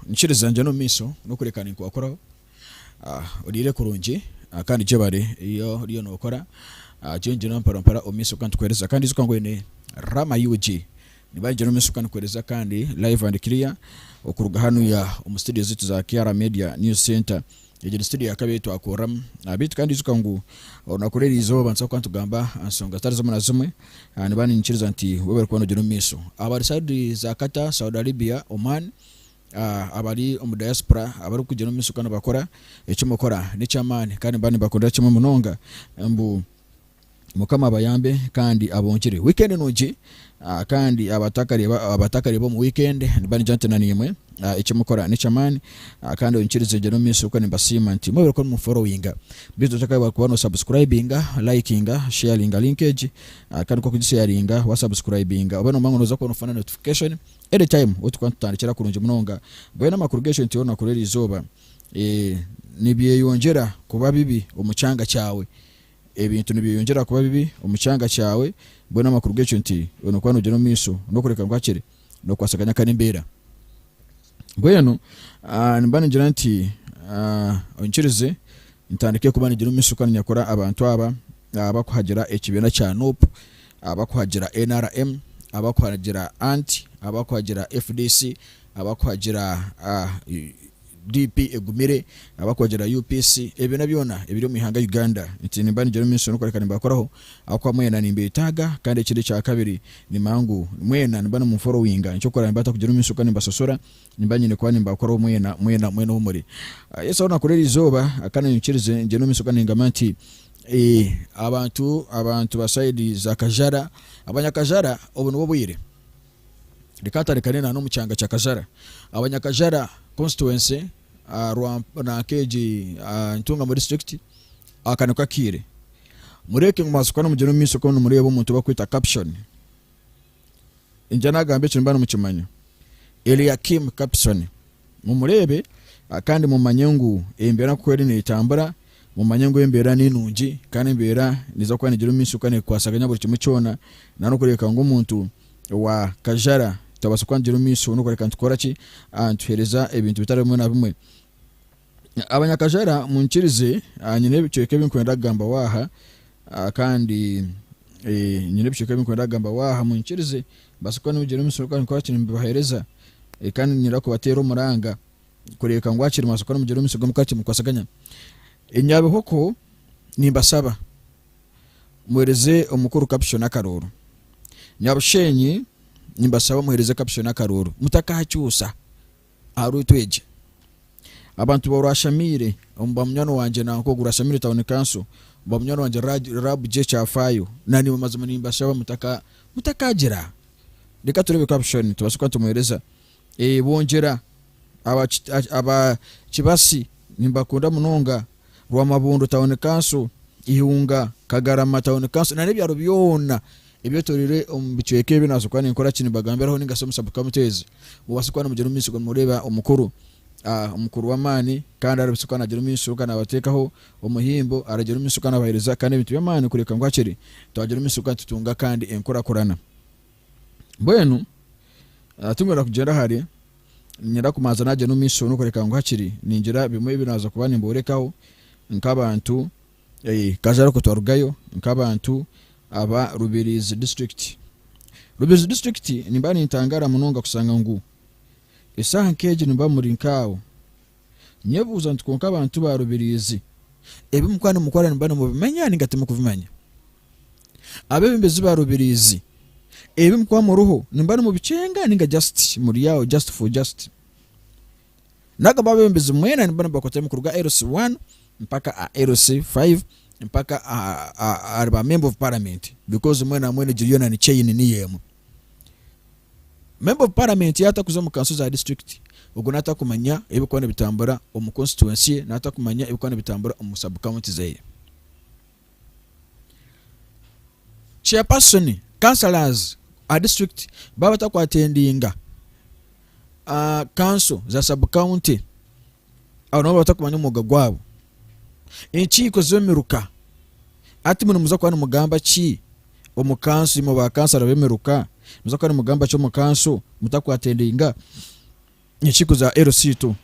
Nyikiriza ngyende omu maisho n'okureka ninkwakuraho. Oriire kurungi kandi gyebare iyo oriyo nokora. Gye ngyenda mpora mpora omu maisho kandi tukuhereza. Kandi ijuka ngu oine Rama UG. Niba ngyenda omu maisho kandi nkuhereza kandi live and clear okuruga hanuya omu studio zaitu za KR Media News Center. Egyo ni studio ya kabiri ei twakoreramu. Beitu kandi ijuka ngu orunaku rw'eriizooba nituza kuba nitugamba aha nshonga zitari zimwe na zimwe. Niba niinyikiriza nti webare kuba nogyenda omu maisho. Abari side za Qatar, Saudi Arabia, Oman, abari omu diaspora abarikugyenda omu maisho kandi nibakora, eki mukora n'eky'amaani kandi niba nimbakundira kimwe munonga mbu Mukama abayambe kandi abongyere. Weekend nungi kandi abatakareeba abatakareeba omu weekend niba ningira nti nanaimwe eki mukora n'eky'amaani kandi onyikirize ngyende omu maisho kuba nimbasiima nti mwebare kuba nimuforowinga. Beitu otakaba kuba no subscribinga, likinga, sharinga link egi kandi ku okugisharinga wa subscribinga obe nomanya ngu noza kuba nofuna notification anytime obu turikuba nitutandikira kurungi munonga. Mbwenu amakuru g'ekyo nti orunaku rw'erizooba nibyeyongyera kuba bibi omu kyanga kyawe. Ebintu nibyeyongyera kuba bibi omu kyanga kyawe, mbwenu amakuru g'ekyo nti oine kuba noogyenda omu maisho n'okureka ngu hakiri nookwasaganya kare embeera. Mbwenu nimba ningira nti onyikirize ntandike kuba ningyenda omu maisho kandi nyakora abantu aba abakuhagira ekibiina kya NUP, abakuhagira NRM, abakuhagira ant, abakuhagira FDC, abakuhagira DP egumire, abakuhagira UPC, ebibiina byona ebiri omu ihanga Uganda nti nimba ningyenda omu maisho n'okworeka nimbakoraho ahabw'okuba mwena nimbetaaga kandi ekindi ekyakabiri nimanya ngu mwena nimba nimunforowinga nikyo kukora nimba ntakugyenda omu maisho kandi nimbasasura nimba nyine kuba nimbakoraho mwena mwena mwena ahu muri. Yesu orunaku rw'erizooba kandi nyikirize ngyende omu maisho kandi ningamba nti abantu abantu ba sayidi za Kajara abanyakajara obu nibwo bwire. Reka ntandikane na n'omu kyanga kya Kajara. Abanyakajara constituency nanka egi Ntungamo district aka niko akaire. Mureeke ngu mwaza kuba nimugyenda omu maisho kwona nimureeba omuntu ou barikweta Caption. Ningira nagamba ekyo nimuba nimukimanya. Eliakim Capson. Mumureebe kandi mumanye ngu embeera nk'oku eriyo neetambura, mumanye ngu embeera ni nungi kandi embeera neeza kuba neegyenda omu maisho kandi neekwasaganya buri kimwe kyona n'okureebeka ngu omuntu wa Kajara twabaasa kuba nitugyenda omu maisho n'okureebeka nitukora ki, nituheereza ebintu bitari bimwe na bimwe. Abanyakajara munyikirize nyine ebicweka ebi ndikwenda kugambaho aha kandi nyine ebicweka ebi ndikwenda kugambaho aha munyikirize mbaase kuba nimugira omu maisho kandi nimbibaheereza kandi niinyenda kubateera omuranga kureebeka ngu hakiri mwabaasa kuba nimugira omu maisho kandi nimukwasaganya. Enyabihoko nimbasaba muheereze omukuru Caption akarooro. Nyabushenyi nimbasaba muheereze Caption akarooro mutakahakyusa. Aha ruutu egi, abantu ba Rwashamiire omu ba munywani wangye nanka ogu Rwashamiire Town Council, ba munywani wangye Rab J Kyafaayo na naimwe mazima nimbashaba mutaka mutakagira. Reka tureebe caption tubaase kuba nitumuheereza. Eh, Bongyera aba aba Kibasi nimbakunda munonga, Rwamabondo Town Council, Ihunga, Kagarama Town Council na n'ebyaro byona Ebyetoreire omu bicweka ebi naabaasa kuba ninkora ki nimbagambiraho ninga shi omu sub-county ezi mubaase kuba nimugyenda omu maisho nimureeba omukuru omukuru w'amaani kandi arabaasa kuba naagyenda omu maisho kandi naabateekaho omuhimbo aragyenda omu maisho kandi naabaheereza kandi ebintu by'amaani kureebeka ngu hakiri twagyenda omu maisho kandi tutunga kandi enkurakurana. Mbwenu turikwenda kugyenda hare niinyenda kubanza naagyenda omu maisho n'okureebeka ngu hakiri ningira bimwe ebi naaza kuba nimborekaho nk'abantu Kajara okwo twarugayo nk'abantu aba Rubirizi district. Rubirizi district nimba nintangara munonga kushanga ngu esaaha nk'egi nimuba muri nk'aho. Nyebuuza nti kwonka abantu ba Rubirizi ebi mukuba nimukora nimuba nimubimanya ninga timukubimanya? Abebembezi ba Rubirizi ebi mukuba muriho nimuba nimubikyenga ninga just muri aho just for just? Nagamba abebembezi mwena nimuba nimubakwatiramu kuruga LC1 mpaka aha LC5 mpaka ahari ba member of parliament because mwena mwena egyo yoona ni chain niyo emwe. Member of parliament yaaba atakuza omu kanso za district ogwo naaba atakumanya ebirikuba nibitambura omu constituency ye, naaba atakumanya ebirikuba nibitambura omu sub county zeye. Chairperson, councillors aha district baaba batakwatendinga kanso za sub county abo nabo batakumanya omwoga gwabo. Enkiiko z'emiruka hati imwe nimuza kuba nimugamba ki omu kanso imwe ba kansara b'emiruka nimuza kuba nimugamba ki omu kanso mutakwatendinga? Enkiiko za LC2.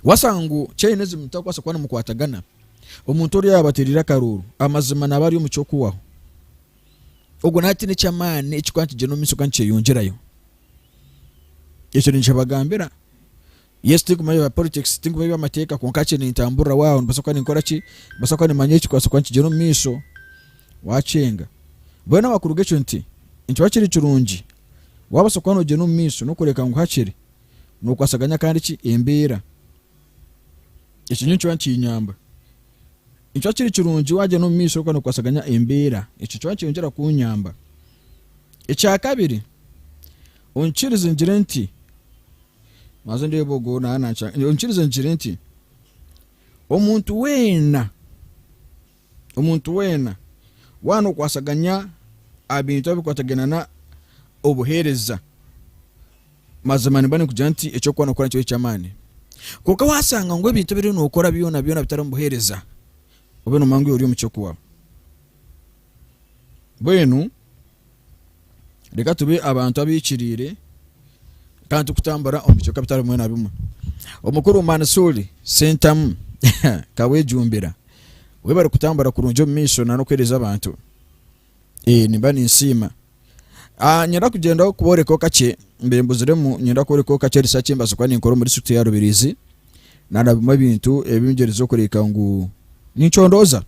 Wasanga ngu Chainism mutakubaasa kuba nimukwatagana, omuntu oriya yaaba ateereire akaruuru, amazima naaba ari omu ky'okuhwaho. Ogwo naaba ataine eky'amaani ekirikuba nikigyenda omu maisho kandi nikyeyongyerayo. Ekyo ninkibagambira. Yes tinkumanya ebya politics, tinkumanya eby'amateeka kwonka hakiri nintamburira waaho nimbaasa kuba ninkora ki, nimbaasa kuba nimanya ekirikubaasa kuba nikigyenda omu maisho waakyenga. Mbwenu amakuru g'ekyo nti, nikiba kiri kirungi waabaasa kuba noogyenda omu maisho n'okureeka ngu hakiri nookwasaganya kandi ki embeera. Ekyo nyowe nikiba nikinyamba. Nikiba kiri kirungi waagyenda omu maisho orikuba nookwasaganya embeera, ekyo nikiba nikyongyera kunyamba. Ekyakabiri, onkirize ngire nti, Maze ndeebe ogwo onkirize ngire nti, omuntu weena, omuntu weena waaba nookwasaganya aha bintu ebikwatagaine na obuheereza, mazima nimba ninkugira nti eki orikuba nookora nikiba eky'amaani. Kwonka waashanga ngu ebintu ebi oriyo nookora byona byona bitari omu buheereza, obe noomanya ngu ori omu ky'okuhwaho. Mbwenu reka tube abantu abahikiriire kandi turikutambura omu bicweka bitari bimwe na bimwe. Omukuru Mansuri Sentamu Kawejumbira webare kutambura kurungi omu maisho na n'okuheereza abantu. Eh, nimba ninsiima. Ah, nyenda kugyenda kuboorekaho kakye mbe mbuziremu nyenda kworekaho kakye research mbaasa kuba ninkora omu district ya Rubirizi na bimwe ebintu ebi ngyerize okureeka ngu nincondooza.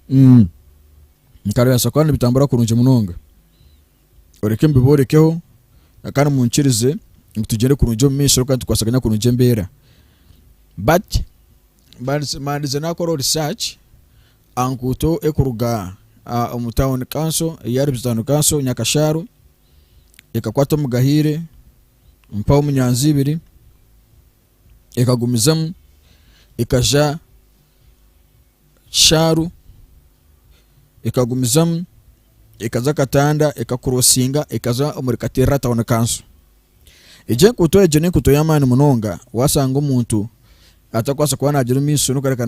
Mm. Nkareeba kuba nibitambura kurungi munonga. Oreke mbiborekeho kandi munkirize ngu tugyende kurungi omu maisho kandi tukwasaganya kurungi embeera. But mandize nakora research aha nkuuto ekuruga omu town council eya Rubirizi town council Nyakasharu ekakwata omu Gahiire mpaho omu Nyanziibiri ekagumizamu ekaja Kishaaru ekagumizamu ekaza Katanda ekakurosinga ekaza omuri Katerera Town Council. Egyo enkuuto egyo n'enkuuto y'amaani munonga waashanga omuntu atakubaasa kuba naagira omu maisho n'okureka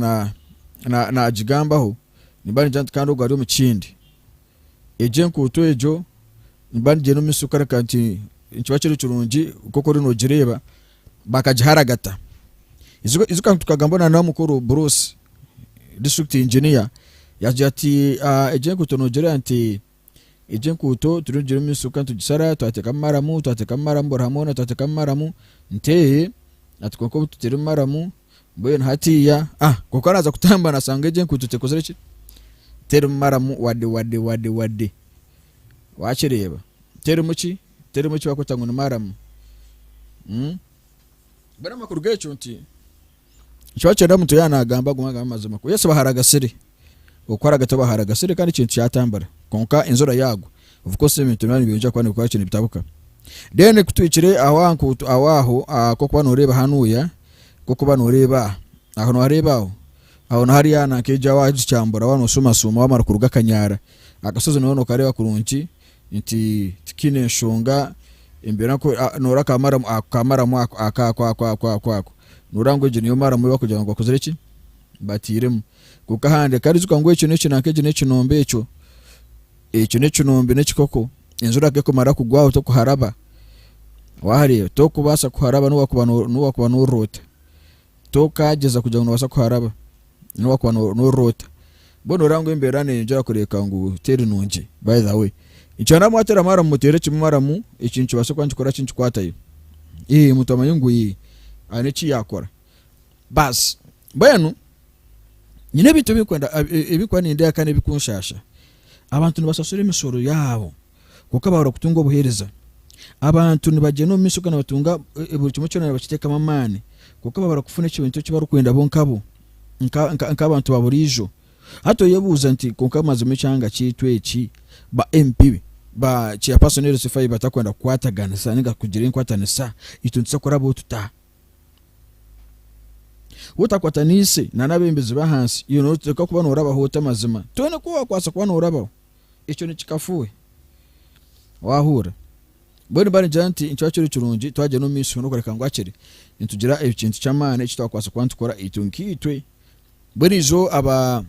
naagigambaho nimba ningira nti kandi ogwo ari omu kindi. Egyo enkuuto egyo nimba ningyenda omu maisho kureka nti nikiba kiri kirungi nk'oku oriyo noogireeba bakagiharagata. Ijuka tukagamba na mukuru Bruce district engineer yagira ati egyo enkuuto noogira nti egyo enkuuto turiyo nitugyenda omu maisho kandi nitugisara twateekamu maramu twateekamu maramu buri hamwe hoona twateekamu maramu nti ati kwonka obu tutairemu maramu mbwenu hatiiya kwonka naaza kutambura naashanga egyo enkuuto tekozire ki terimu maramu wade wade wade wade wakireeba terimu ki terimu eki barikweta ngu ni maramu. Mbwenu amakuru g'ekyo nti Nikiba kyenda omuntu yaaba naagamba agume agambe amazima. Ku Yesu baharagasire, okuharagata baharagasire kandi ekintu kyatambura. Kwonka enjura yaagwa, of course ebintu nibiba nibyongyera kuba nibikora ki nibitabuka. Then ku tuhikire aho aha nkuuto aho aho k'okuba nooreeba hanuuya, k'okuba nooreeba aha, aho noohareeba aho? Aho na hariya nanka egyo wagikyambura waaba nooshuumashuuma waamara kuruga Kanyara, akashozi nooba nookareeba kurungi nti tikiine nshonga embeera nku noora ka maramu ako ka maramu ako ako ako ako ako ako ako noora ngu egyo niyo maramu ei barikugira ngu bakozire ki batairemu kwonka ahandi kandi ijuka ngu ekyo n'eki nanka egi n'ekinombe ekyo ekyo n'ekinombe n'ekikoko enjura ku ekumara kugwa tokuharaba waahareeba tokubaasa kuharaba n'obu wakuba n'obu wakuba nooroota Tokagyeza kugira ngu nobaasa kuharaba nobu wakuba noroota. Mbwenu noreeba ngu embeera neyongyera kureebeka ngu teri nungi by the way. Nikyo namwatera maramu muteere kimwe maramu ekintu kibaase kuba nikikora ki nikikwatayo. Omuntu amanye ngu haine eki yakora. Baasi mbwenu nyine ebintu ebinkwenda ebinkuba nindeeba kandi ebikunshasha. Abantu nibasasura emishoro yaabo kwonka bahurira kutunga obuheereza. Abantu nibagyenda omu maisho kandi nibatunga buri kimwe kyona nibakiteekamu amaani kwonka baabura kufuna ekintu eki barikwenda bo nkabo nk'abantu ba buriijo. Hati oyebuuza nti kwonka mazima ekyanga kyaitu eki ba MP ba chairperson LC5 batakwenda kukwataganisa ninga kugira enkwatanisa itwe nituza kurabaho tuta? Otakwataniise na n'abeebembezi b'ahansi iwe nooteekwa kuba noorabaho ota mazima? Toine ku waakubaasa kuba noorabaho. Ekyo nikikafuuhe. Waahurira? Mbwenu nimba ningira nti nikiba kiri kirungi twagyenda omu maisho n'okureka ngu hakiri nitugira ekintu ky'amaani eki twakubaasa kuba nitukora itwe nkaitwe. Mbwenu ijo aba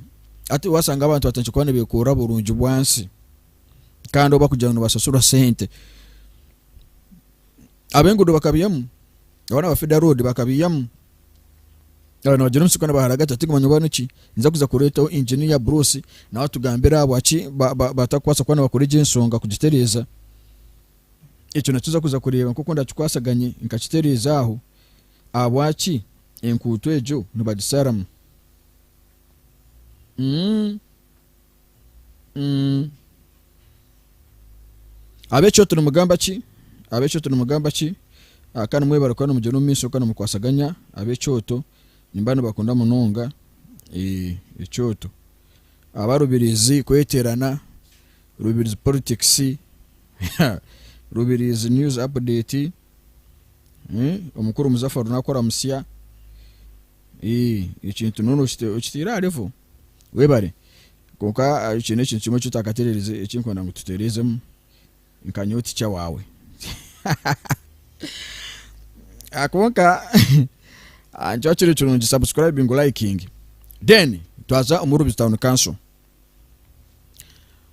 hati waashanga abantu batandikire kuba nibeekorera burungi bwansi kandi obu barikugira ngu nibashashurwa sente. Ab'enguudo bakabiihamu, aba n'aba Feeder Road bakabiihamu. Aba nibagira omutsiko nibaharagata tikumanya oba niki. Ninza kuza kureetaho Engineer Bruce nawe atugambire ahabwaki batakubaasa kuba nibakora egi enshonga kugitereeza. Ekyo nakyo nza kuza kureeba nk'oku ndakikwasaganye nkakitereeza aho. Ahabwaki enkuuto egyo nibagisharamu? Mm. Mm. Ab'ekyoto nimugamba ki? Ab'ekyoto nimugamba ki? Ah, kandi mwebare kuba nimugyenda omu maisho kandi nimukwasaganya ab'ekyoto nimba nibakunda munonga eh, ekyoto. Aba Rubirizi kweterana, Rubirizi politics, Rubirizi news update, eh, omukuru Muzafaru nakora musya. Eh, ekintu noona okiteire aha level. Webare. Kwonka eki n'ekintu kimwe eki otakatererize eki nkwenda ngu tutereezemu nka nyowe tica waawe. Kwonka nikyo kiri kirungi subscribing liking then twaza omu Rubis Town Council.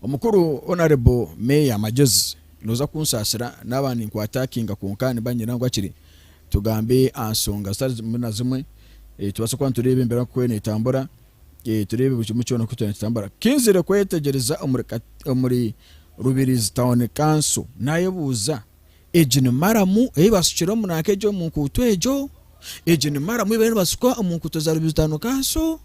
Omukuru Honourable Mayor Magyezi noza kunsaasira naaba ninkwatakinga kwonka nimba niinyenda ngu hakiri tugambe aha nshonga zitari zimwe na zimwe tubaase kuba nitureeba embeera nkoku eriyo netambura. Tureebe buri kimwe kyona oku kiriyo nikitambura. Kinzire kwetegyereza omuri Rubirizi Town Council nayebuuza egi ni maramu ei basukire omu nanka egyo omu nkuuto egyo? Egi ni maramu ei bariyo nibasuka omu nkuuto za Rubirizi Town Council?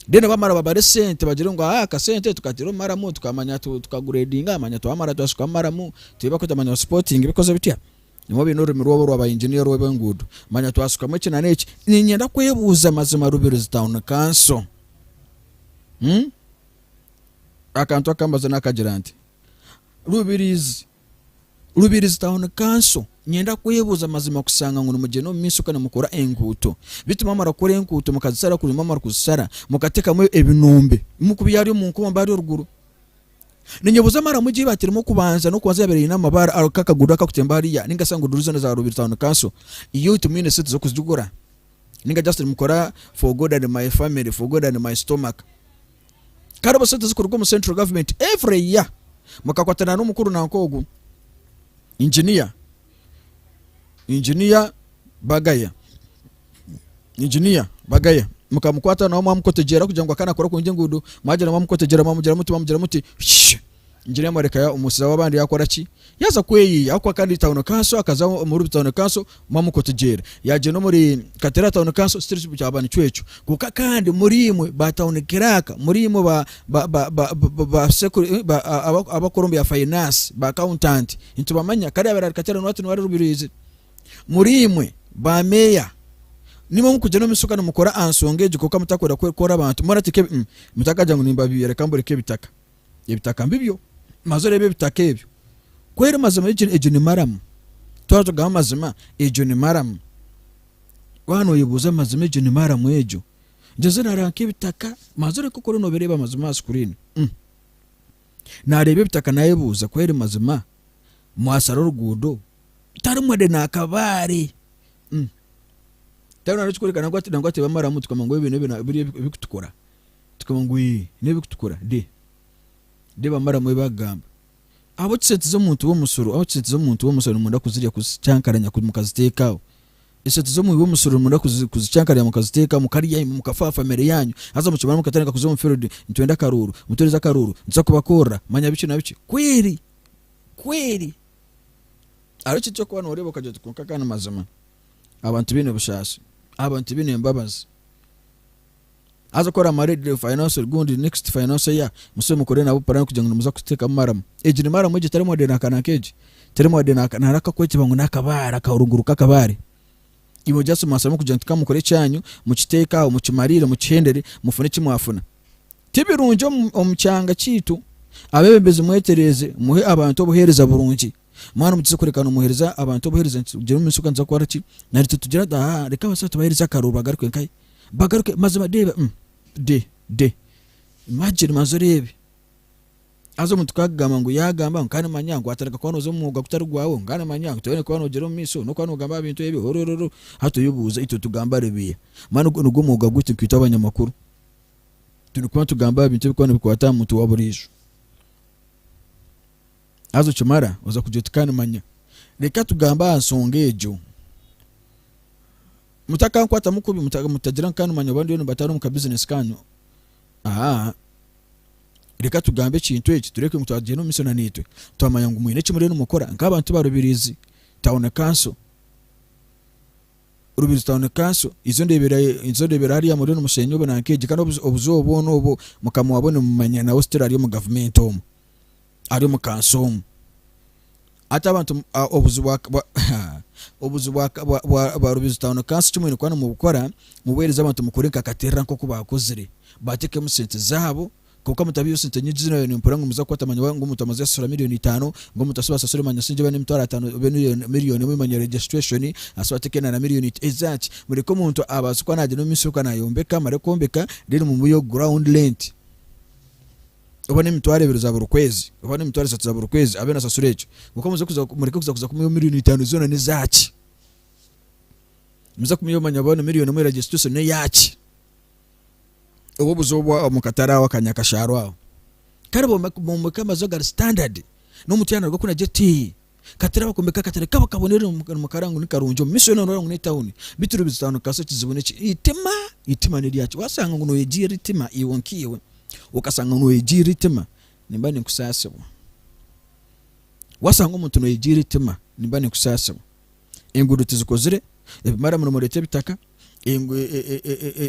Then bamara babare esente bagire ngu aa akasente tukataire omu maramu tukamanya tukaguredinga manya twamara twasukamu maramu tibakweta manya sipotingi bikoze bitya? Nimwo baine orurimi rwabo rwa ba engineer orw'enguudo. Manya twasukamu eki na n'eki. Niinyenda kwebuuza mazima Rubirizi Town Council. Hmm? Akantu akambaza nakagira nti, Rubirizi, Rubirizi Town Council, nyenda kwebuuza mazima kushanga ngu nimugyenda omu maisho kandi nimukora enguuto. Beitu mwamara kukora enguuto mukazishara kurungi mwamara kuzishara mukateekamu ebinombe mukubiiha hariya omu nkombe hariya oruguru. Ninyebuuza maramu egi ei baateiremu okubanza n'okubanza yaabaire eine amabaare ako k'akaguudo akakutemba hariya nainga shi enguudo zoona za Rubiri Town Council iyo timwine sente z'okuzigura nainga just nimukora for God and my family, for God and my stomach. Kare obwo sente zikuruga omu central government every year mukakwatana n'omukuru nanka ogu engineer, engineer Bagaya. Engineer Bagaya mukamukwata nawe mwamukotegyera kugira ngu akanakora kurungi enguudo, mwagyenda mwamukotegyera mwamugira muti mwamugira muti shh engineer mwareka omutsiza w'abandi yakora ki? Yaaza kweyiiya ahabw'okuba kandi town council akaza omuri town council mwamukotegyera, yagyenda omuri Katera town council still kyaba nikyo ekyo. Kwonka kandi muriimwe ba town clerk, muriimwe ba ba ba ba ba ba abakora omu bya finance, ba accountant nitubamanya kare yabaire ari Katera n'obu hati niwe ari Rubirizi. Muriimwe ba meeya nimwe mukugyenda omu misuka nimukora aha nshonga egi kwonka mutakwenda kukora abantu murateka ebi mutakagira ngu nimbabiiha reka mbureke ebitaka. Ebitaka mbibyo maze oreebe ebitaka ebyo ku eri mazima egyo ni maramu twaba tugamba amazima egyo ni maramu waaba noyebuuza amazima egyo ni maramu egyo ngyeze nareeba nk'ebitaka maze oreke oku oriyo nobireeba amazima aha screen. Nareeba ebitaka nayebuuza ku eri mazima mwashara oruguudo tarimu ade n'akabaare mm. Tarimu n'ekikworeka nangwa ati nangwa ati bamaramu tukama ngu ebi n'ebi biri ebikutukura tukama ngu ee n'ebikutukura de de bamaramu ebi bakugamba ahabw'oki sente z'omuntu w'omusoro ahabw'oki sente z'omuntu w'omusoro nimwenda kuzirya kuzicyankaranya mukaziteeka aho esente z'omuwi w'omusoro nimwenda kuzicyankaranya mukaziteeka mukarya imwe mukafa famire yanyu haza mukimara mukatandika kuza omu field nitwenda akaruuru mutuhereze akaruuru nituza kubakorera manya biki na biki kweri kweri Hariho ekintu ky'okuba nooreeba okagira oti kwonka kandi mazima abantu baine obusaasi, abantu baine embabazi. Haza ku oramara egi financial gundi next financial year musube mukore nabo plan kugira ngu nimuza kuteekamu maramu. Egi ni maramu egi etarimu wadde n'aka nanka egi, terimu wadde n'akakweteba ngu n'akabaare akaruguru k'akabaare. Imwe just mwasalamu kugira ngu ka mukore ekyanyu mukiteeke aho mukimariire mukihendere mufune eki mwafuna. Ti birungi omu kyanga kyaitu. Abeebembezi mwetereeze muhe abantu obuheereza burungi. Mwana mukize kureka nomuheereza abantu obuheereza nitugira omu maisho nituza kukora ki? Nari tugira tuti aa reka abasaija tubaheereze akaruru bagaruke nkahi? Bagaruke mazima deeba mm de de imagine manza oreebe. Haza omuntu ku akugamba ngu yaagamba ngu kandi manya ngu watandika kuba nooza omu mwooga gutari gwawe ngu kandi manya ngu toine kuba noogyenda omu maisho n'okuba noogamba aha bintu ebi orororo hati oyebuuza itwe tugamba rubiya manya nigwo mwoga gwaitu nkaitwe abanyamakuru. Turikuba nitugamba aha bintu ebirikuba nibikwata aha muntu wa buriijo. Haza okimara oza kugira oti kandi manya. Reka tugambe aha nshonga egyo. Mutakankwatamu kubi mutagira ngu kandi manya oba ndiyo nimbatwara omu ka bizinesi kanyu. Aa reka tugambe ekintu eki tureke ngu twagyenda omu maisho na naitwe twamanya ngu mwine eki muriyo nimukora nk'abantu ba Rubirizi Town Council. Rubirizi Town Council izo ndebera izo ndebera hariya muriyo nimushenya obu nanka egi kandi obuzibu bwona obu mukama wabwo nimumanya nawe still ari omu gavumenti omu. Ari omu kanso omu. Hati abantu obuzibu obuzibu bwa Rubirizi Town Council eki mwine kuba nimubukora mubuheereze abantu mukore nka Katerera nk'oku baakozire baateekemu sente zaabo kwonka mutabiihaho sente nyingi ezi naabaire nimpurira ngu nimuza kukwata manya ngu omuntu amaze yasasura miriyoni itaano ngu omuntu asube asasure manya singye oba n'emitwaro ataano oba miriyoni emwe manya registration asube ateeke na miriyoni ezaki mureke omuntu abaase kuba naagyenda omu maisho nayombeka amare kwombeka then mumuheyo ground rent. Oba n'emitwaro ebiri za buri kwezi, oba n'emitwaro eshatu za buri kwezi, abe nasasura ekyo. Kwonka muze kuza mureke kuza kuza kumuha miriyoni itaano zoona n'ezaaki? Muze kumuha manya boona miriyoni emwe registration n'eyaaki? Obwo obuzibu obwa omu katare aho aka Nyakashaaro aho. Kare bombeka amaju agari standard, n'omuntu yaaba naruga kunu agire ati Katare bakombeka akatare kaba kabonire omu kara ngu ni karungi omu maisho yoona noreeba ngu n'etawuni beitu Rubirizi Town Council ekizibu neki eitima eitima neryaki wasanga ngu noyegirira eitima iwe nkaiwe okasanga ngu noyegirira eitima nimba ninkusaasibwa wasanga omuntu noyegirira eitima nimba ninkusaasibwa enguudo tizikozire ebimara nimureeta ebitaka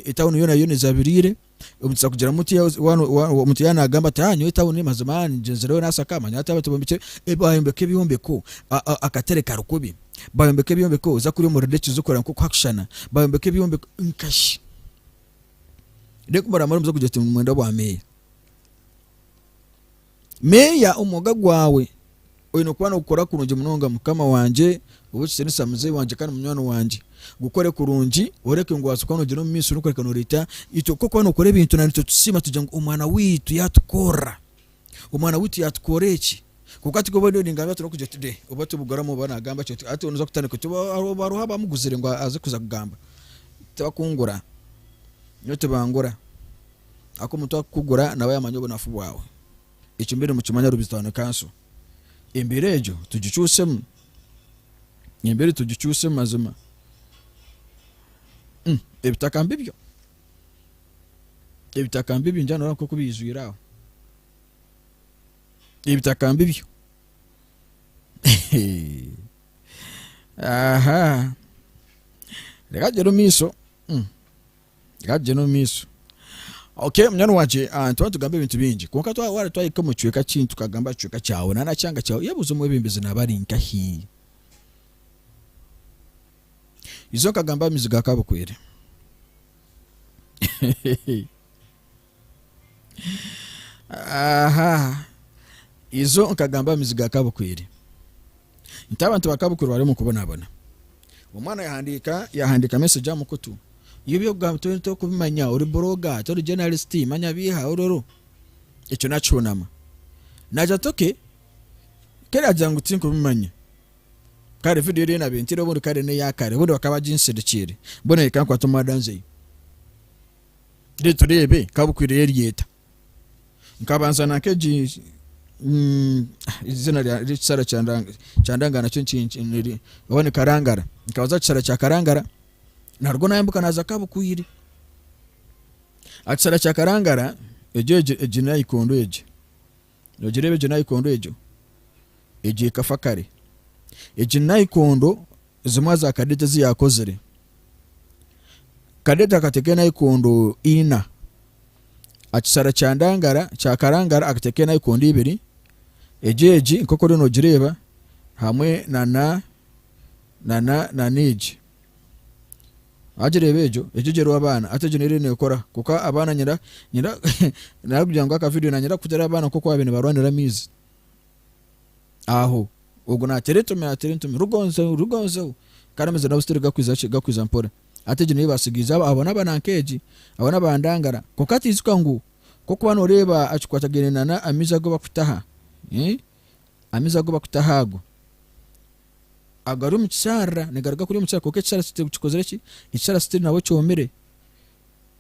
etawuni yoona yoona ezabiriire. Omutuza kugira muti omuntu yaaba nagamba ati nyowe etawuni mazima ngyenzireyo nasaka manya hati abantu bombekire bayombeka ebyombeko akatare kari kubi bayombeka ebyombeko oza kuriya omuri Lake kureba nkoku hakushushana bayombeka ebyombeko nkashi reero kumuramara muze kugira oti nimwenda obwa meeya. Meeya omwoga gwawe oine kuba nogukora kurungi munonga mukama wangye ow'ekitiinisa muzeeyi wangye kandi munywani wangye gukore kurungi oreke ngu waza kuba nogyenda omu maisho orikureka noreeta itwe ku orikuba nokora ebintu naitwe tusiima tugira ngu omwana waitu yatukorera omwana waitu yatukora eki kwonka hati obu ningamba turikugira tuti oba tubuguramu oba nagamba ki hati noza kutandika oti hariho abamuguzire ngu aze kuza kugamba tibakungura nyowe tibangura. Ahakuba omuntu arikukugura naaba yaamanya obunafu bwawe. Ekyo mbwenu nimukimanya Rubirizi Town Council. Embeera egyo tugikyusemu. Embeera egyo tugikyusemu mazima. Mm, ebitaka mbibyo. Ebitaka mbibyo ningira noreeba nk'oku biijwire aho. Ebitaka mbibyo. Aha. Reka tugyende omu maisho. Mm. Reka tugyende omu maisho. Okay, munywani wangye ah, nituba nitugamba ebintu bingi kwonka twa- waaba twahika omu kicweka kindi tukagamba aha kicweka kyawe na n'akyanga kyawe yebuuze omwebembezi naaba ari nkahi. Izo nkagamba aha maizi ga Kabukwere. Aha, izo nkagamba aha maizi ga Kabukwere. Nti abantu ba Kabukwere bari omu kubonabona. Omwana yahandiika yahandiika message aha mukutu. Iwe eby'okugamba to- tokubimanya ori blogger, tori journalist, manya biiha ororo. Ekyo nakihunama. Nagira ati okay, kare agira ngu tinkubimanya. Kare video eriyo nabiire ntiire obundi kare n'eya kare obundi bakaba baginsindikiire. Mbwenu reka nkwate omwada nzeyo. Reero tureebe Kabukwire eryeta. Nkabanza na nk'egi izina ry'ekisara kya Ndangara nakyo oba ni Karangara. Nkabanza aha kisara kya Karangara naruga nayambuka naaza Kabukwire. Aha kisara kya Karangara egyo egi nayikondo egi, nogireeba egyo nayikondo egyo? Egyo ekafa kare. Egi nayikondo zimwe aha za Kadete ezi yaakozire. Kadete akateeka enayikondo ina. Aha kisara kya Ndangara kya Karangara akateeka enayikondo ibiri. Egyo egi nk'oku oriyo noogireeba hamwe nana nana nana egi. Wagireeba egyo, egyo egyo eriho abaana hati egyo neyo eriyo neekora kwonka abaana nyenda nyenda nakugira ngu aka vidiyo nanyenda kuteera abaana nk'oku baabaire nibarwanira amaizi. Aho ogwo nateera entomi nateera entomi rugonzeho rugonzeho kandi amaizi nabo still gakwiza ki gakwiza mpora. Hati egi niyo basigiize abo n'abananka egi abo n'abandangara kwonka tiijuka ngu k'okuba noreeba akikwatagaine na n'amaizi agu bakutaha amaizi agu bakutaha ago agari omu kisharara nigaruga kuriya omu kisharara kwonka ekisharara kikozire ki ekisharara still nabwo kyomire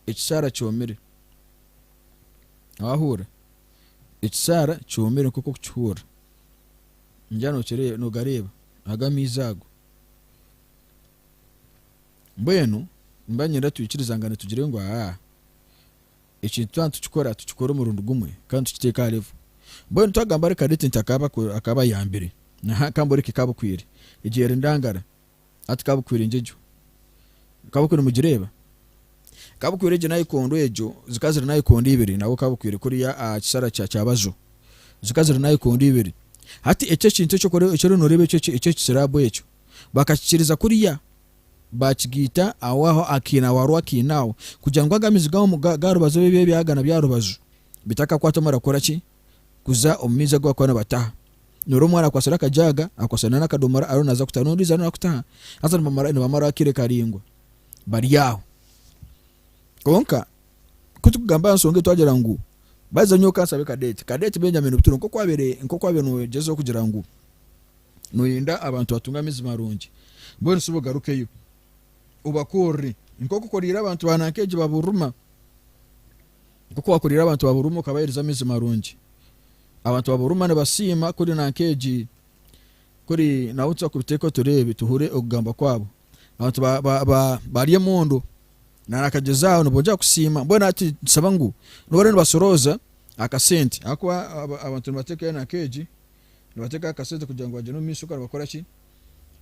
ekisharara kyomire wahurira. Ekisaara kyomire nk'oku orikukihurira. Ningira nogareeba. Ago amaizi ago. Mbwenu nimba niinyenda twikirizangane tugire ngu aa ekintu twaba nitukikora tukikore omurundi gumwe kandi tukiteeke aha level. Mbwenu twagamba ahari Kadeti nti akaba akaba ayambire aha kamboreke kabukwire egyo eri ndangara hati kabukwire ngyegyo. Kabukwire nimugireeba? Kabukwire egyo nayikondo egyo zikaba ziri nayikondo ibiri nabwo kabukwire kuriya aha kisara kya Kyabajo zikaba ziri nayikondo ibiri. Hati ekyo ekintu eki oriyo noreeba ekyo ekisirabu ekyo Bakakikiriza kuriya, baakigaita aho aho akaina aho hariho akaina aho, kugira ngu ago amaizi g'aha rubaju ebi ebyagana by'aha rubaju bitakakwata omara kukora ki? Kuza omu maizi agu barikuba nibataha. Noreeba omwana akwatsire akajaaga, akwatsire n'akadomora ariyo naaza kutaha n'ondiijo ariyo naaza kutaha, haza nibamaraho akaire karaingwa bari aho. Kwonka ku turikugamba aha nshonga egi twagira ngu baza nyowe ka nshabe Cadette, Cadette Benjamin Buturo nk'oku wabaire nk'oku wabaire noogyezaho kugira ngu Noyenda abantu batunge amaizi marungi? Mbwenu shi ogarukeyo obakorere nk'oku okoreire abantu ba nanka egi ba Buruma. Nk'oku wakoreire abantu ba Buruma okabahereza amaizi marungi. Abantu ba Buruma nibasiima kuri nanka egi kuri nabo nituza kubiteeka tureebe tuhure okugamba kwabo. Abantu ba ba ba bari emondo na Nakagezi aho nibongyera kusiima. Mbwenu hati nitusaba ngu nobu bariyo nibasorooza akasente ahakuba abantu nibateekayo nanka egi. Nibateekaho akasente kugira ngu bagyende omu maisho kandi nibakora ki?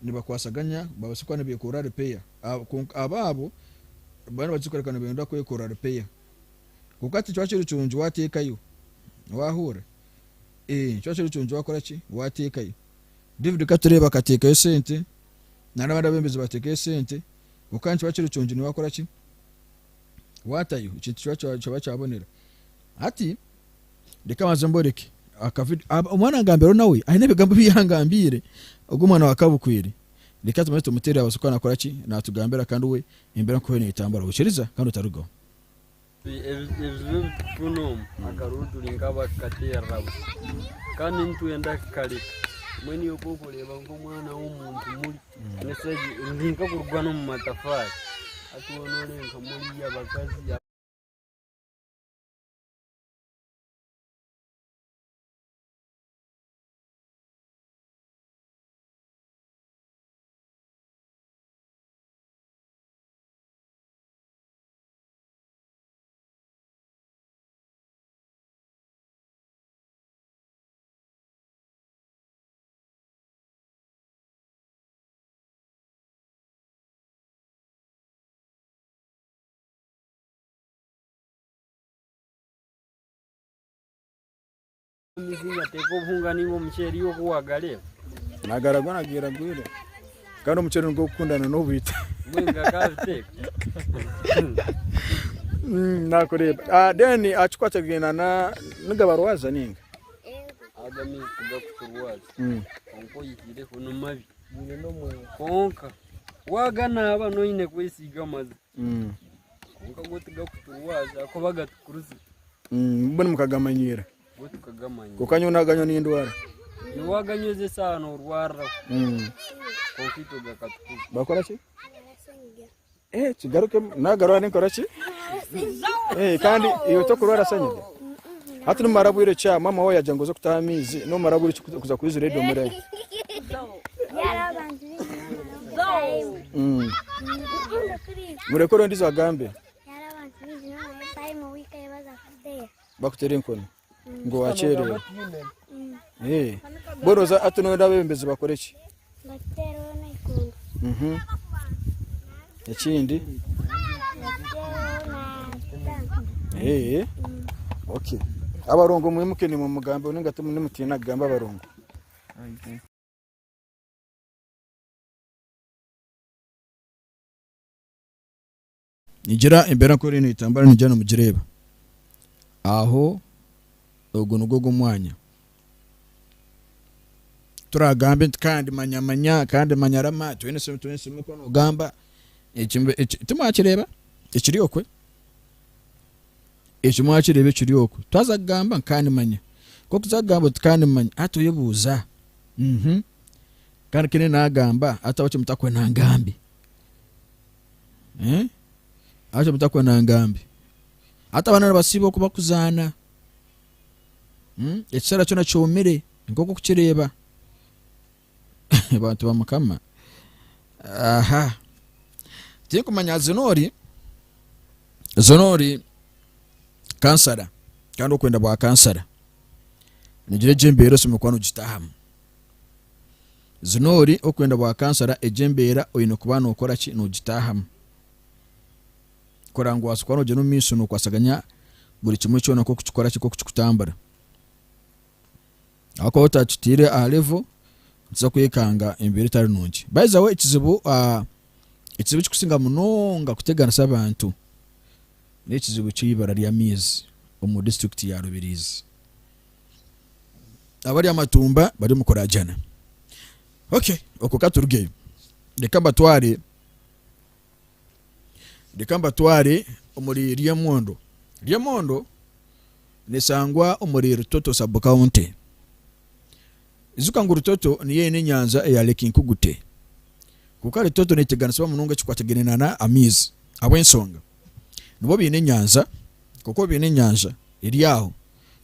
Nibakwasaganya babaase kuba nibeekorera ripeya. Kwonka abaabo baba nibakikora nibenda kwekorera ripeya. Kwonka hati nikiba kiri kirungi waateekayo. Waahurira? Ee, nikiba kiri kirungi waakora ki? Waateekayo. David Katureebe akateekayo esente, n'abandi abeebembezi baateekayo esente, kwonka nikiba kiri kirungi niiwe waakora ki? Waatayo, ekintu kiba kiba kyabonera. Hati Reka mbanze mboreke aka video. Omwana angambira nawe aine ebigambo ebi yangambiire ogu omwana wa Kabukwire. Reka tumanye tumuteere abaase kuba nakora ki? Natugambira kandi we embeera nkoku eriyo netambura. Oikiriza kandi otarugaho. Ebizibu ebi turikubona omu akaruru turi nk'abarikukateerera busha kandi nitwenda kukareka mbwenu iwe ku orikureeba nk'omwana w'omuntu muri ruri nk'okurugwa n'omu matafaari hati waaba noreeba nka muriya abakazi. Teeka obuhunga ninga omuceeri iwe oku wagareeba. Nagaragwa nagiragwire kandi omuceeri nigwo gukundana n'obwita. Mbwenu gakabiteeka. Nakureeba. Ah, then akikwatagaine na nigabarwaza ninga? Aga amaizi tigakuturwaza kwonka oyihireho ni mabi kwonka waganaaba noine kwesiiga amazi. Kwonka go tigakuturwaza ahakuba gatukuruze. Mbwenu mukagamanyiira. Go tukagamanyiira. Kwonka nyowe naganywa nindwara. Iwe waganyweza esaaha noorwariraho. Kwonka itwe gakatukuza. Bakora ki? Eh, kigarukemu. Nagarwara ninkora ki? Eh, kandi iwe tokurwara senyiga? Hati nimara bwire ki aha? Maama wawe yagira ngu oze kutaha amaizi, nomara bwire ki kuza kwizura edomora ye? Mureke ondiijo agambe. Bakuteera enkoni ngu wakyererwa. Mbwenu oza hati noyenda abebembezi bakore ki? Ekindi? Okay. Abarongo mwimuke nimwe mugambe ninga timutiina kugamba abarongo. Nigira embeera nk'oku eriyo neetambura nigira nimugireeba. Aho ogwo nigwo gw'omwanya. Turagambe nti kandi manya manya kandi manya rama twine twine oku noogamba eki eki timwakireeba ekiri okwe? Eki mwakireeba ekiri okwe? Twaza kugamba kandi manya. Ku orikuza kugamba oti kandi manya hati oyebuuza kandi kine naagamba hati ahabwaki mutakwenda ngambe? Eh? Ahabwaki mutakwenda ngambe? Hati abaana nibasiiba oku bakuzaana. Hmm? Ekisara kyona kyomire nk'oku okukireeba. Bantu ba Mukama. Aha. Tinkumanya Zinori, Zinori kansara kandi okwenda bwa kansara. Nigira egyo embeera oshemereire kuba nogitahamu. Zinori okwenda bwa kansara egyo embeera oine kuba nokora ki? Nogitahamu. Kurora ngu wabaasa kuba nogyenda omu maisho nokwasaganya buri kimwe kyona nk'oku kikora ki nk'oku kikutambura. Ahakuba otakitiire aha level nituza kwekanga embeera etari nungi. By the way ekizibu ekizibu ekikusinga munonga kuteganisa abantu n'ekizibu ky'eibara ry'amaizi omu disiturikiti ya Rubirizi. Abari amatumba bari omu kurajana. Okay, okwo katurugeyo. Reka mbatware reka mbatware omuri Ryemondo. Ryemondo Nesangwa omuri Rutoto Sub County. Ijuka ngu Rutoto niyo eine enyanja eya Lake Nkugute. Kwonka Rutoto neteganisibwa munonga ekikwatagaine na amaizi ahabw'ensonga nibo baine enyanja kwonka obu baine enyanja eri aho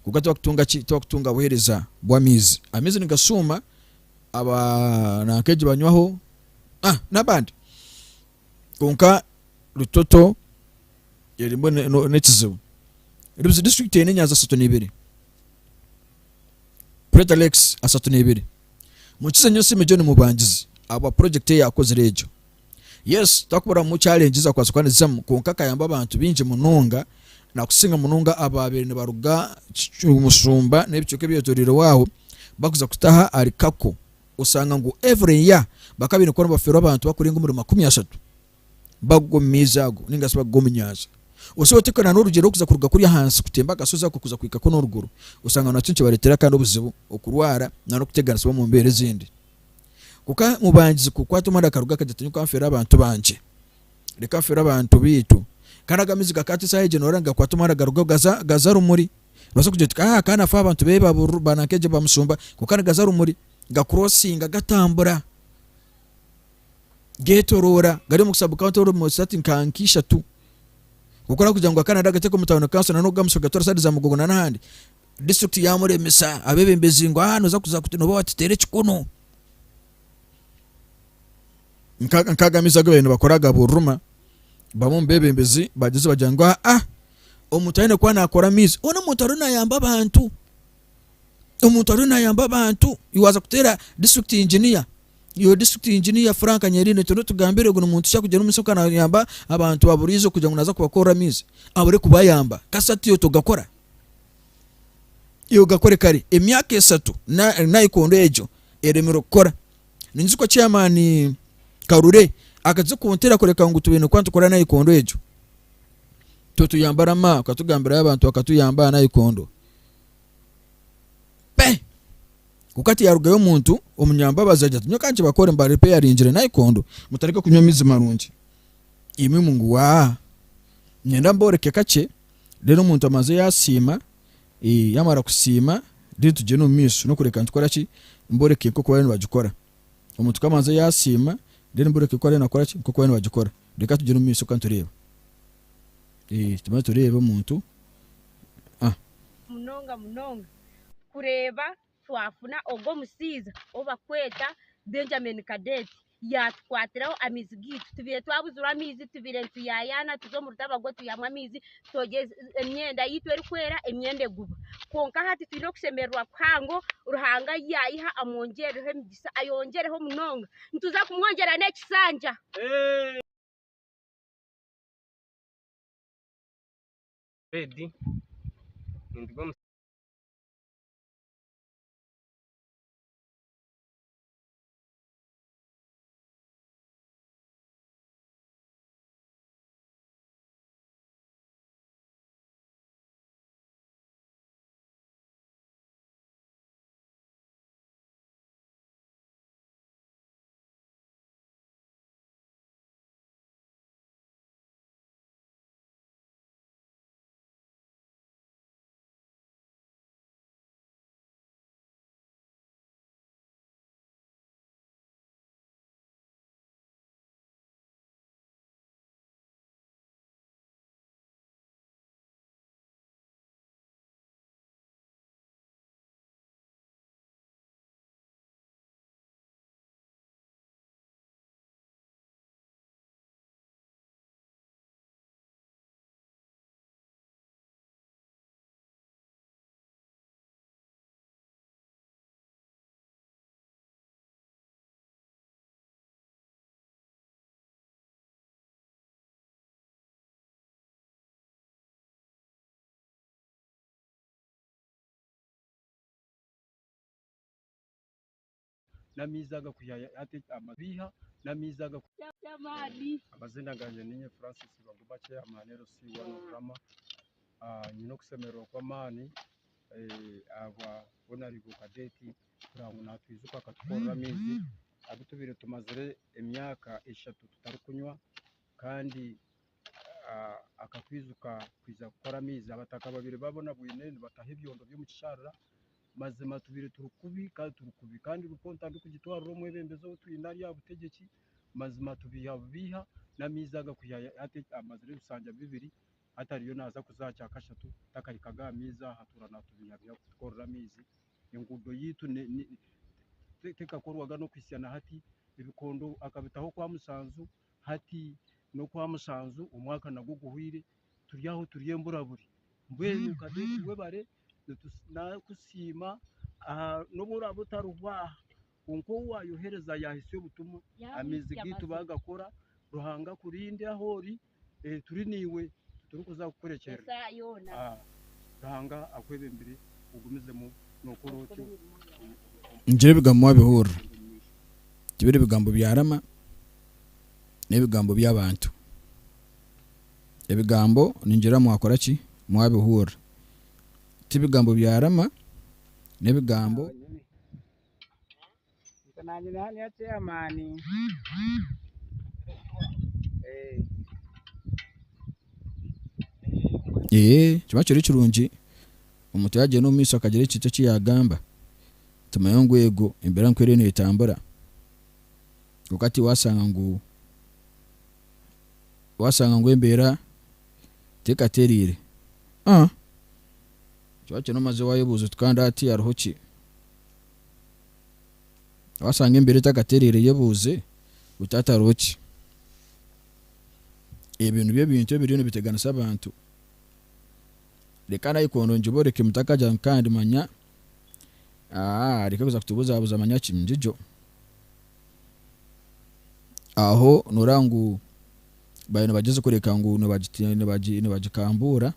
kwonka tibakutunga ki tibakutunga buhereza bw'amaizi. Amaizi nigashuuma aba nanka egi banywaho ah n'abandi Kwonka Rutoto erimu n'ekizibu. Rubizi disiturikiti eine enyanja 32. Greater Lakes 32. Mukize Nyosiime John Mubangizi ahabwa purojekiti ei yaakozire egyo. Yes, takuburamu challenges akubaasa kuba nizizamu kwonka akayamba abantu baingi munonga nakusinga munonga abaabaire nibaruga Musumba n'ebicweka ebyetoreireho aho bakuza kutaha ahari Kako. Osanga ngu every year bakaba baine kuba nibafeerwa abantu bakurenga omuri 30 bagwa omu maizi ago ninga shi bagwa omu nyanja. Osobola otekana n'orugyendo rw'okuza kuruga kuriya ahansi kutemba akashozi ako kuza kuhika kunu oruguru osanga nakyo nikibareetera kandi obuzibu, okurwara n'okuteganisibwa omu mbeera ezindi. Kwonka mubangizi kukwata omwanya akaruga akagira ati nyowe ka nfeere abantu bangye, reka nfeere abantu baitu. Kandi ago amaizi gakaata esaaha egyo noreeba nigakwata omwanya garugaho gaza gaza rumuri. Nobaasa kugira oti ah ka nafa abantu be bananka egyo bamusumba kwonka nigaza rumuri gakurosinga gatambura getoroora gari omu sub county almost nka nk'ishatu kwonka orikugira ngu aka nagateeka omu town council n'ogamusa ogatwara side za Mugogo n'ahandi district yamuremesa abebembezi ngu ah noza kuza noba watuteera ekikono nk'ago amaizi agu babaire nibakora aga bururuma bamwe omu bebembezi bagyeze bagira ngu ah omuntu aine kuba nakora amaizi hoona omuntu ariyo nayamba abantu omuntu ariyo nayamba abantu iwe waza kuteera district engineer Iwe district engineer Frank Nyerinde twena otugambire ogu ni muntu ki akugyenda omu nsi nayamba abantu ba buriijo kugira ngu naza kubakorera amaizi abure kubayamba kasita iwe togakora iwe gakore kare emyaka esatu nayikondo egyo eremire kukora ninyijuka chairman Karure akaza kuntera kureka ngu twine kuba nitukora nayikondo egyo tutuyamba rama akatugambirayo abantu bakatuyamba aha nayikondo pe Kwonka hati yaarugayo omuntu omunyambabazi agira ati, Nyowe ka nkibakore mbarepeyaringire naikondo, mutareke kunywa amaizi marungi. Imwe ngu waa! Niinyenda mbooreke kakye, reero omuntu amaze yaasiima, yaamara kusiima, reero tugyende omu maisho n'okureka nitukora ki? Mbooreke nk'oku bariyo nibagikora. Omuntu ku abanza yaasiima, reero mbooreke nk'oku bariyo nibakora ki? Nk'oku bariyo nibagikora. Reka tugyende omu maisho kandi tureeba. Tubanze tureebe omuntu. Munonga munonga. Kureeba twafuna ogwo omushaija ou barikweta Benjamin Kadeeti yaatukwatiraho amaizi gaitu. Tubaire twabuzirwe amaizi, tubaire nituyayaana tuza omu rutabago twihamu amaizi twogya emyenda yaitu erikwera emyenda eguba. Kwonka hati twine okushemererwa kuhango, Ruhanga yaayiha amwongyereho emigisa ayongyereho munonga. Nituza kumwongyera n'ekisanja. Fred, ninduga omu. N'amaizi aga kwiha hati amabiiha n'amaizi aga. Amazina gangye ninye Francis Baguma Chairman LC one of Rama. Nyine okushemererwa kw'amaani ahabwa Honourable Cadet kureba ngu natwijuka akatukorera amaizi agu tubaire tumazire emyaka eshatu tutarikunywa kandi akatwijuka kwija kukora amaizi. Abataka babaire babonabwine nibataha ebyondo by'omu kisharara Mazima tubaire turi kubi kandi turi kubi kandi ripoota ndikugitwarira omwebembezi ou twine ari aha butegyeki, mazima tubeihabeiha n'amaizi aga kwiha hati amazire ebishangya bibiri hati ariyo naaza kuza aha kyakashatu takahikaga aha maizi aha atuura naatubeihabeiha kutukorera amaizi. Enguudo yaitu tekakorwaga n'okuhitsya na hati, ebikondo akabitaho okwamushanju hati n'okwamushanju omwaka nagwo guhweire turi aho turi emburaburi mbwenu Kadeti webare. Nakusiima n'obu oraabe otariho aha kwonka ou waayohereza yaahitsya obutumwa, amaizi gaitu baagakora, Ruhanga akurinde ahu ori, turi naiwe titurikuza kukurekyerera. Ruhanga akwebembere ogumizemu nookora otyo. Ningira ebigambo mwabihurira, tibiri bigambo bya Rama, n'ebigambo by'abantu. Ebigambo ningira mwakora ki? Mwabihurira. Ti bigambo bya Rama, n'ebigambo. Ee, kiba kiri kirungi omuntu yaagyenda omu maisho akagira ekintu eki yaagamba, tumanye ngu eego embeera nikwo eriyo neetambura. Kwonka tiwaashanga ngu Waashanga ngu embeera tekatereire, ah kiba kyona omaze waayebuuza oti kandi hati hariho ki? Waashanga embeera etakatereire yebuuze oti hati hariho ki? Ebyo nibyo bintu ebiriyo nibiteganisa abantu. Reka nayikondo ngiboreke mutakagira ngu kandi manya aah reka kuza kutubuzabuza manya ki ngijo. Aho noreeba ngu bariyo nibagyezaho kureka ngu nibagikambuura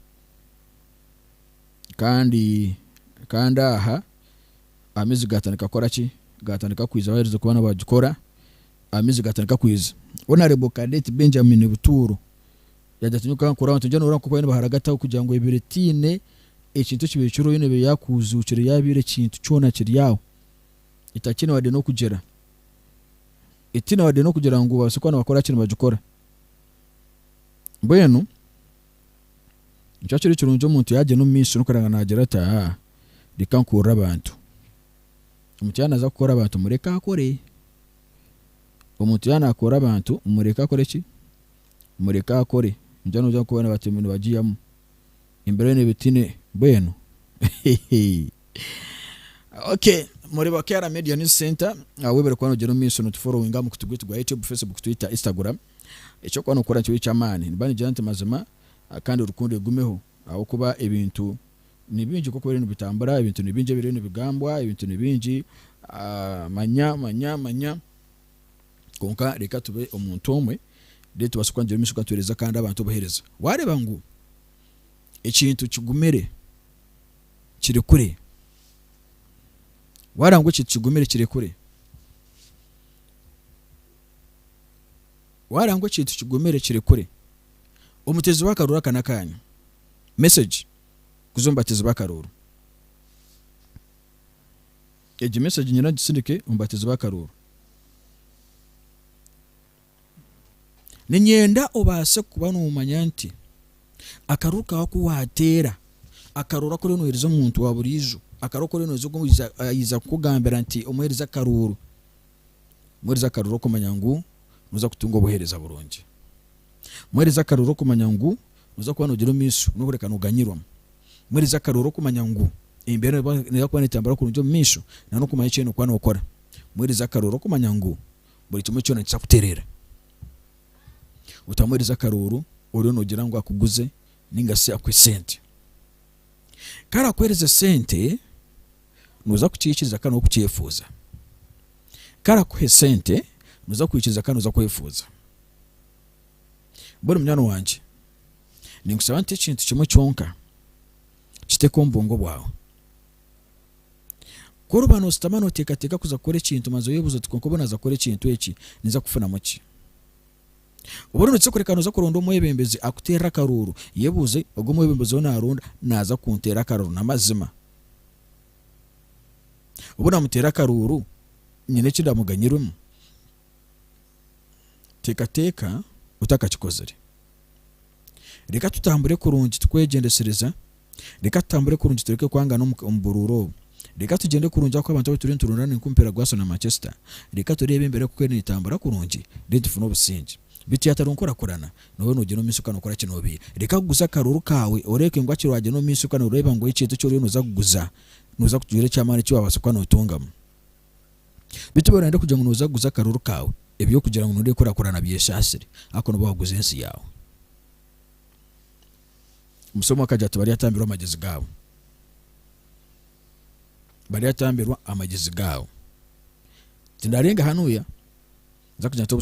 kandi kandi aha amaizi gatandika kukora ki? Gatandika kwija baherize kuba nibagikora amaizi gatandika kwija. Honourable Cadet Benjamin Buturo yaagira ati nyowe nkankora abantu ningira noreeba nkoku bariyo nibaharagataho kugira ngu ebiire tihaine ekintu ekibaire kiriho yoona ebaire yakuzuukire yabaire ekintu kyona kiri aho etakiine wadde n'okugira. Etiina wadde n'okugira ngu babaase kuba nibakora ki nibagikora. Mbwenu nikyo kiri kirungi omuntu yaagyenda omu maisho n'okureeba ngu naagira ati aa reka nkurre abantu. Omuntu yaaba naaza kukora abantu mureke akore. Omuntu yaaba naakora abantu mureke akore ki? Mureke akore. Nikyo noija kubona bati nibagiihamu. Embeera yoona eba etiine mbwenu. Okay, muri ba KR Media News Center, uh, webale kuba nogyenda omu maisho notufollowinga aha mukutu gwaitu gwa YouTube, Facebook, Twitter, Instagram. Ekyokuba nokora nikiba eky'amaani. Nimba ningira nti mazima uh, kandi rukundo egumeho ahabw'okuba ebintu ni bingi nk'oku biriyo nibitambura, ebintu ni bingi ebiriyo nibigambwa, ebintu ni bingi uh, manya manya manya kwonka reka tube omuntu omwe then tubaase kuba nitugyenda omu maisho kandi tuheereza kandi abantu obuheereza. Wareeba ngu ekintu kigumire kiri kure. Wareeba ngu ekintu kigumire kiri kure. Wareeba ngu ekintu kigumire kiri kure. Omuteezi w'akaruuru aka n'akaanyu. Message kuza omu bateezi b'akaruuru. Egi message nyine ngisindike omu bateezi b'akaruuru. Niinyenda obaase kuba noomanya nti akaruuru kaawe aku waateera, akaruuru aku oriyo nooheereza omuntu wa buriijo, akaruuru aku oriyo nooheereza ogu yaija kukugambira nti omuheereze akaruuru, muheereze akaruuru okumanya ngu nooza kutunga obuheereza burungi. Muheereze akaruuru okumanya ngu nooza kuba noogyenda omu maisho n'okureka nooganyirwamu. Muheereze akaruuru okumanya ngu embeera neeza kuba neetambura kurungi omu maisho na n'okumanya eki oine kuba nookora. Muheereze akaruuru okumanya ngu Buri kimwe kyona nikiza kutereera. Otamuheereza akaruuru oriyo noogira ngu akuguze ninga shi akuhe sente. Ku arakuheereza sente, nooza kukiikiriza kandi n'okukyefuuza. Ku arakuha esente, nooza kwikiriza kandi nooza kwefuuza. Mbwenu munywani wangye, ninkushaba nti ekintu kimwe kyonka, kiteeke omu bwongo bwawe. Ku oriba noositama nooteekateeka kuza kukora ekintu, manza oyebuuze oti, Kwonka obu naaza kukora ekintu eki, ninza kufunamu ki? Obu oriyo nookiza kureka nooza kuronda omwebembezi akuteerere akaruuru, yebuuze, Ogu omwebembezi ou naaronda naaza kunteera akaruuru n'amazima? Obu naamuteera akaruuru, nyine eki ndamuganyirwemu? Teekateeka otakakikozire. Reka tutambure kurungi tukwegyendesereza, reka tutambure kurungi tureke kwangana omu buruuru obu. Reka tugyende kurungi ahakuba abantu abu turiyo niturondana ni nk'omupiira gwa Arsenal na Manchester. Reka tureebe embeera ku eriyo neetambura kurungi then tufune obusingye. Beitu yaatariho nkurakurana, nooba noogyenda omu maisho kandi nookora ki noobiiha. Reka kuguza akaruuru kaawe oreebe ngu hakiri waagyenda omu maisho kandi oreeba ngu ekintu eki oriyo nooza kuguza nooza kugira eky'amaani eki waabaasa kuba nootungamu. Beitu waaba nooyenda kugira ngu nooza kuguza akaruuru kaawe, eby'okugira ngu nooreeba enkurakurana byeshaasire, ahakuba nooba waaguza ensi yaawe. Omushaija omwe akagira ati, Baryatambirwa amagyezi gaabo. Baryatambirwa amagyezi gaabo. Tindarenga hanuya, nza kugira nti.